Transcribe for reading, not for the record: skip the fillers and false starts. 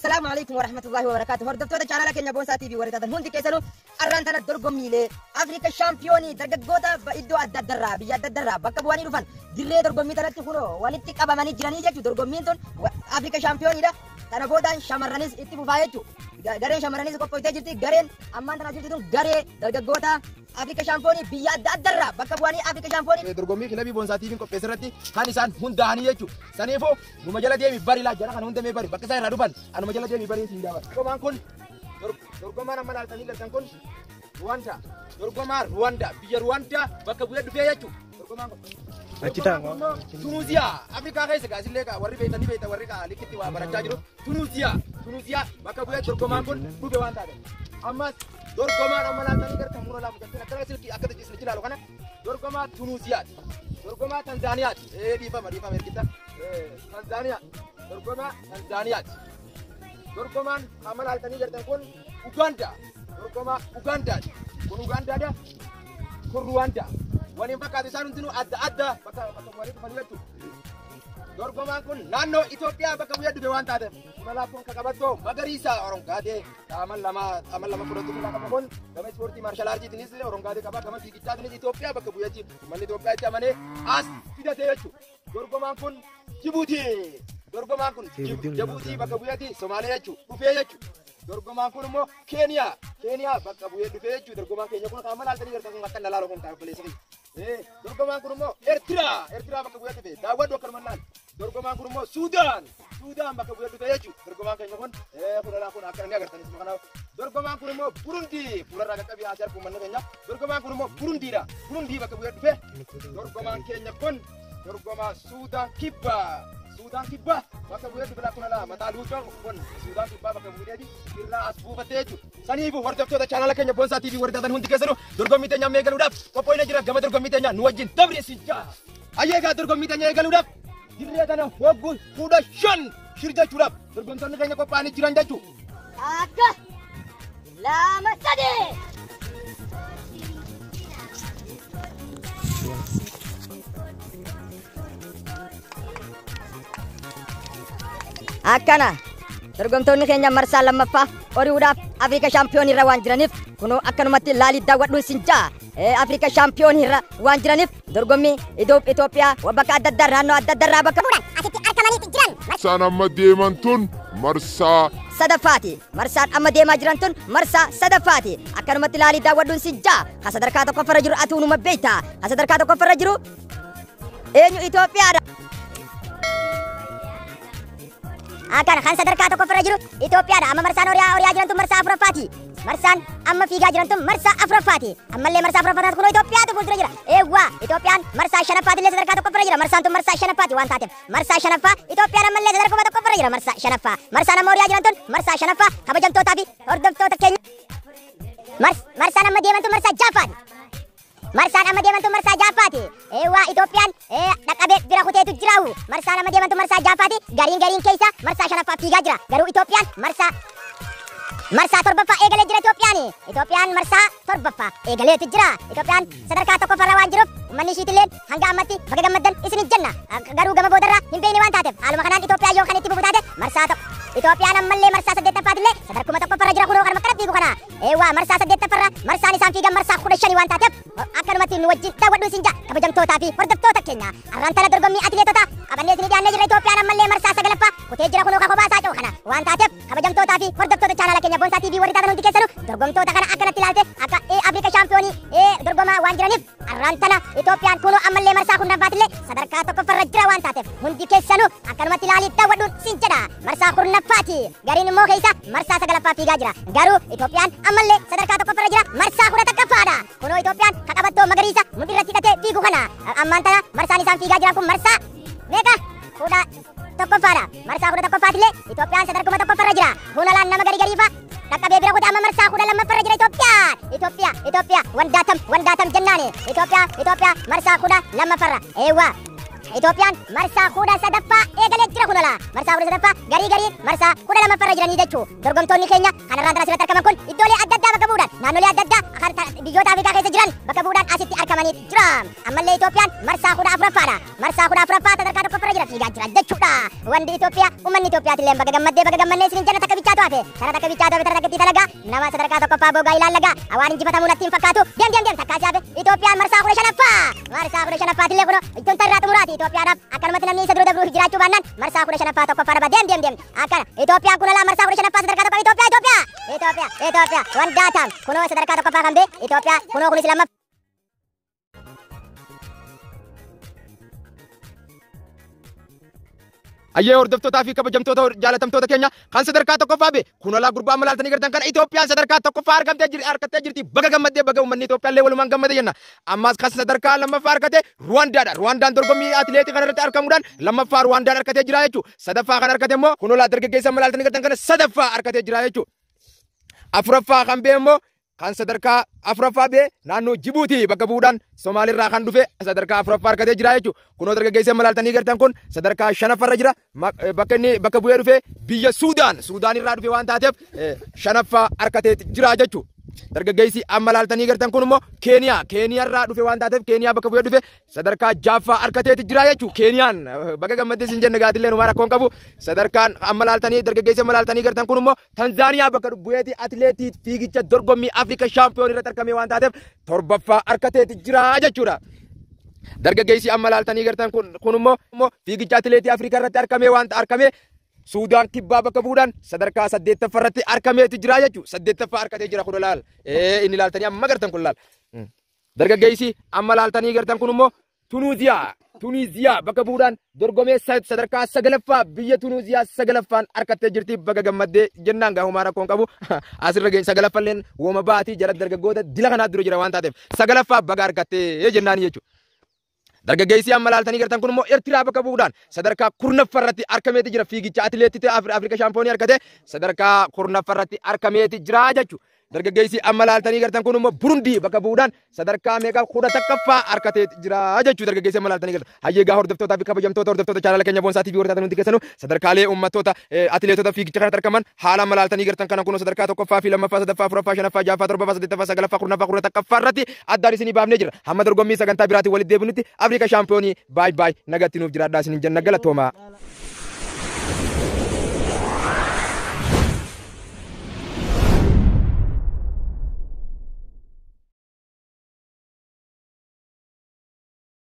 Assalaamu alaikum warahmatullahi wabarakatuh. Hordoftoota chaanala keenya Boonsaa TV warri taatan hundi keessanuu arraan tana dorgommiilee Afrika shaampiyoonii dargaggoota iddoo adda addarraa biyya adda addarraa bakka bu'anii dhufan dirree dorgommii tanatti kunoo walitti qabamanii jiranii jechuudha. Dorgommiin tun Afrika shaampiyooniidha. Kana boodaan shamarranis itti fufaa jechuudha. Gareen shamarranis qophooftee jirti. Gareen ammaan tana jirti tun garee dargaggoota Afrika shaampiyoonii biyya adda addarraa bakka bu'anii Afrika shaampiyoonii. Dorgommii kilabii Boonsaa TV'n qopheesse irratti kan isaan hundaa'anii jechuudha. Saniifuu numa jala deemi bari laa jara kana hunda mee bari bakka isaan irraa dhufan anuma jala deemi bari siin jaabata. Dorgomaan kun dorgomaan amma laaltanii galtan kun Ruwaandaa. Dorgomaa Ruwaandaa biyya Ruwaandaa bakka bu'ee dhufee jechuudha. Dorgomaan kun. Achi ta'a. Tunuuziyaa Afrikaa keessa gaasillee warri beektanii beektan warri likitti waa barachaa jiru. Tunuuziyaa Tunuuziyaa bakka bu'ee dorgomaan kun dhufe waan taate. Ammas dorgomaan amma laaltanii gartan mura laamu jechuun akkana silkii akka isin ilaalu kana dorgomaa Tunuuziyaati. Dorgomaa Tanzaaniyaati. Dhiifama dhiifama ergita. Tanzaaniyaa. Dorgomaa Tanzaaniyaati. Dorgomaan amma laaltanii gartan kun Ugaandaa. Dorgomaa Ugaandaati. Kun Ugaandaadha. Kun Ruwaandaa. Waliin fakkaatu isaan hundinuu adda adda bakka bakka bu'anii dhufanii jechuudha. Dorgomaan kun naannoo Itoophiyaa bakka bu'ee dhufe waan taateef imala kun kan qabattoo magariisa Orongaadee qaaman lama fudhatu kun qaba kun gama ispoortii maarshaal aartiitiinis Orongaadee qaba gama fiigichaatiinis Itoophiyaa bakka bu'eetti uummanni Itoophiyaa itti amanee as fidate jechuudha. Dorgomaan kun Jibuutii. Dorgomaan kun Jibuutii bakka bu'eetti Somaalee jechuudha dhufee jechuudha. Dorgomaan kun immoo Keeniyaa Keeniyaa bakka bu'ee dhufee jechuudha. Dorgomaan keenya kun kan laaltanii gartan kun akka laaloo kun ta'a obboleessa kiyya. Dorgomaan kun immoo Eertiraa Eertiraa bakka bu'ee dhufe daawwadhu akkanuma laal. Dorgomaan kun immoo Suudaan Suudaan bakka bu'ee dhufe jechuudha. Dorgomaan keenya kun kun kun akka inni agartanis kanaaf. Dorgomaan kun immoo Burundii fuularraa qaqqabii haasii arguu manni keenya. Dorgomaan kun immoo Burundiidha. Burundii bakka bu'ee dhufe. Dorgomaan keenya kun dorgomaa Suudaan kibbaa. Suudaan kibbaa bakka bu'ee dhufe kun alaa mataa luucoo kun Suudaan kibbaa bakka bu'eeti irraa as buufattee jechuudha. Saniifuu hordoftoota chaanala keenya Boonsaa TV warri taatan hundi keessanuu dorgommii teenya amma eegaluudhaaf qophoofnee jira gama dorgommii teenya nu wajjin dabri si jaa. Ayyee egaa dorgommii teenya eegaluudhaaf dirree tana hogguu 15 shir jechuudhaaf dorgomtoonni keenya qophaa'anii jiran jechuudha. Takka lama sadii. Akkana dorgomtoonni keenya marsaa lammaffaa horiidhaaf Afrika shaampiyoonii irra waan jiraniif kunoo akkanumatti laalii daawwadhuun sin ja'a. Afrika shaampiyoonii irra waan jiraniif dorgommii Itoophiyaa bakka adda addaa naannoo adda addaa irraa bakka bu'uudhaan asitti argamanii jiran. Marsaan amma deeman tun marsaa sadaffaati. Marsaan amma deemaa jiran tun marsaa sadaffaati. Akkanumatti laalii daawwadhuun sin ja'a. Ha sadarkaa tokkoffarra jiru atuu numa beekta. Ha sadarkaa tokkoffarra jiru eenyu Itoophiyaadha. Akkana kan sadarkaa tokkoffarra jiru Itoophiyaadha. Amma marsaan horiyaa jiran tun marsaa afuraffaati. Marsaan amma fiigaa jiran tun marsaa afuraffaati. Ammallee marsaa afuraffaati kunoo Itoophiyaatu fuuldura jira. Eewwa Itoophiyaan marsaa shanaffaati sadarkaa tokkoffarra jira. Marsaan tun marsaa shanaffaati waan taateef. Marsaa shanaffaa Itoophiyaan ammallee sadarkaa tokkoffarra jira. Marsaa shanaffaa. Marsaan amma horiyaa jiran tun marsaa shanaffaa kabajamtootaa fi hordoftoota keenya. Marsaan amma deeman tun marsaa ja'affaati. Marsaan amma deeman tun marsaa ja'affaati. Eewwa Itoophiyaan dhaqabee bira kuteetu jiraahu. Marsaan amma deeman tun marsaa ja'affaati. Gariin gariin keessa marsaa shanaffaa fiigaa jira. Garuu Itoophiyaan marsaa torbaffaa eegalee jira Itoophiyaan. Itoophiyaan marsaa torbaffaa eegaleetu jira. Itoophiyaan sadarkaa tokkoffarra waan jiruuf uummanni ishiitillee hanga ammatti bakka gammaddan isin jenna. Garuu gama boodarraa hin beekne waan taateef haaluma kanaan Itoophiyaa yoo kan itti fufu taate marsaa tokko. Itoophiyaan ammallee marsaa saddeettaffaatillee sadarkuma tokkoffarra jira kunoo kanuma kana fiigu kana. Eewwa marsaa saddeettaffarra marsaan isaan fiigan marsaa 15 waan taateef akkanumatti nu wajjin daawwadhu isin ja'a kabajamtootaa fi hordoftoota keenya. Arraan tana dorgommii atileetota qabannee isin dhiyaannee jirra. Itoophiyaan ammallee marsaa sagalaffaa kutee jira kunoo kakobaa isaa coo kana waan taateef kabajamtootaa fi hordoftoota chaanala keenya Boonsaa TV warri taatan hundi keessanuu dorgomtoota kana akkanatti ilaalte akka Afrika shaampiyoonii dorgomaa waan jiraniif arraan tana Itoophiyaan kunoo ammallee marsaa kurnaffaatillee sadarkaa tokkoffarra jira waan taateef hundi keessanuu akkanumatti ilaalii daawwadhuun sin jedha. Marsaa kurnaffaati. Gariin immoo keessa marsaa sagalaffaa fiigaa jira. Garuu Itoophiyaan ammallee sadarkaa tokkoffarra jira marsaa 11ffaadha. Kunoo Itoophiyaan kaqabattoo magariisa mudhiirratti hidhatee fiigu kana. Ammaan tana marsaan isaan fiigaa jiran kun marsaa meeqa? 11ffaadha. Marsaa 11ffaatillee Itoophiyaan sadarkuma tokkoffarra jira. Hunalaan nama garii gariifa dhaqqabee bira kute amma marsaa 12ffarra jira Itoophiyaan. Itoophiyaa Itoophiyaa wandaatam wandaatam jennaani. Itoophiyaa Itoophiyaa marsaa 12ffarra. Eewwa Itoophiyaan marsaa 13ffaa eegalee jira kunolaa. Marsaa 13ffaa garii garii marsaa 12ffarra jiranii jechuu. Dorgomtoonni keenya kanarraan tana asirratti argaman kun iddoolee adda addaa bakka bu'uudhaan naannolee adda addaa Kan biyyoota Afrikaa keessa jiran bakka bu'uudhaan asitti argamanii jira. Ammallee Itoophiyaan marsaa 14ffaadha. Marsaa 14ffaa sadarkaa tokkoffarra jira fiigaa jira jechuudha. Wanti Itoophiyaa uummanni Itoophiyaatillee baga gammaddee baga gammannee isiniin jenna. Takka bichaatu hafe. Tana takka bichaatu hafe, tana takka itti dalagaa nama sadarkaa tokkoffaa boogaa ilaallagaa waan injifatamuu natti hin fakkaatu. Deem deem deem, takkaa si hafe. Itoophiyaan marsaa 15ffaa. Marsaa 15ffaatillee kunoo ittoon irraa xumuraati Itoophiyaadhaaf. Akkanumatti namni isa dura dabruuf jiraachuu baannaan marsaa 15ffaa tokkoffaa dhaba. Deem deem deem, akkana Itoophiyaan kun alaa marsaa 15ffaa sadarkaa tokkoffaa. Itoophiyaa, Itoophiyaa, Itoophiyaa, Itoophiyaa wandaatam kunoo sadarkaa tokkoffaa kan bee Itoophiyaa kunoo kunis lammaffaa. Ayyee, hordoftootaa fi kabajamtoota jaalatamtoota keenya, kan sadarkaa tokkoffaa be kun alaa gurbaa malaaltanii gartan kana. Itoophiyaan sadarkaa tokkoffaa argamtee jirti, argattee jirti. Baga gammaddee, baga uummanni Itoophiyaa illee walumaan gammade jenna. Ammas kan sadarkaa lammaffaa argate Ruwaandaadha. Ruwaandaan dorgommii atileetii kana irratti argamuudhaan lammaffaa Ruwaandaan argatee jira jechuudha. Sadaffaa kan argate immoo kun alaa dargaggeessa malaaltanii gartan kana sadaffaa argatee jira jechuudha. Afuraffaa kan bee immoo, kan sadarkaa afuraffaa bee naannoo Jibuutii bakka bu'uudhaan Somaalirraa kan dhufe sadarkaa afuraffaa argatee jira jechuudha. Kunoo dargaggeessa malaaltanii gartan kun sadarkaa shanaffarra jira. Bakka inni bakka bu'ee dhufe biyya Suudaan, Suudaan irraa dhufe waan taateef shanaffaa argatee jira jechuudha. Dargaggeessi amma laaltanii gartan kun immoo Keeniyaa, Keeniyaa irraa dhufe waan taateef Keeniyaa bakka bu'ee dhufe sadarkaa jaaffaa argateeti jira jechuudha. Keeniyaan baga gammaddee sin jenne, gaatillee numaa rakkoon qabu. Sadarkaan amma laaltanii, dargaggeessi amma laaltanii gartan kun immoo Tanzaaniyaa bakka bu'eeti atileetii fiigicha dorgommii Afrika shaampiyoon irratti argame waan taateef torbaffaa argateeti jira jechuudha. Dargaggeessi amma laaltanii gartan kun immoo fiigicha atileetii Afrikaa irratti argame waan argame Suudaan Kibbaa bakka bu'uudhaan sadarkaa saddeettaffaa irratti argameeti jira jechuudha. Saddeettaffaa argatee jira kun laal. Inni laaltanii amma gartan kun laal. Dargaggeessi amma laaltanii gartan kun immoo Tunuuziyaa. Tunuuziyaa bakka bu'uudhaan dorgomee sadarkaa sagalaffaa, biyya Tunuuziyaa sagalaffaan argattee jirti. Baga gammaddee jennaan gaahumaa rakkoon qabu. Asirra geenye sagalaffalleen wooma baatii jara dargaggoota dila kanaa dura jira waan taateef sagalaffaa baga argattee jennaan jechuudha. Dargaggeessi amma laaltanii gartan kun immoo Eertiraa bakka bu'uudhaan sadarkaa 10ffaa irratti argameeti jira. Fiigicha atileetii Afrika shaampiyoonii argate sadarkaa 10ffaa irratti argameeti jira jechuudha. Dargaggeessi amma laaltanii gartan kun immoo Burundii bakka bu'uudhaan sadarkaa meeqa, 11ffaa argatee jira jechuudha. Dargaggeessi amma laaltanii gartan. Hayyee gaa, hordoftootaa fi kabajamtoota hordoftoota chaanala keenya Boonsaa TV hordoftootaa hundi keessanuu sadarkaalee uummattoota atileetota fiigicha kanatti argaman haala amma laaltanii gartan kana kun sadarkaa tokkoffaa fi lammaffaa, sadaffaa, afuraffaa, shanaffaa, ja'affaa, torbaffaa, saddeettaffaa, sagalaffaa, 10ffaa, 11ffaa irratti addaan isinii baafnee jira. Hamma dorgommii sagantaa biraatiin walitti deebinutti Afrika shaampiyoonii baay baay, nagatti nuuf jiraadhaa isiniin jenna, galatoomaa.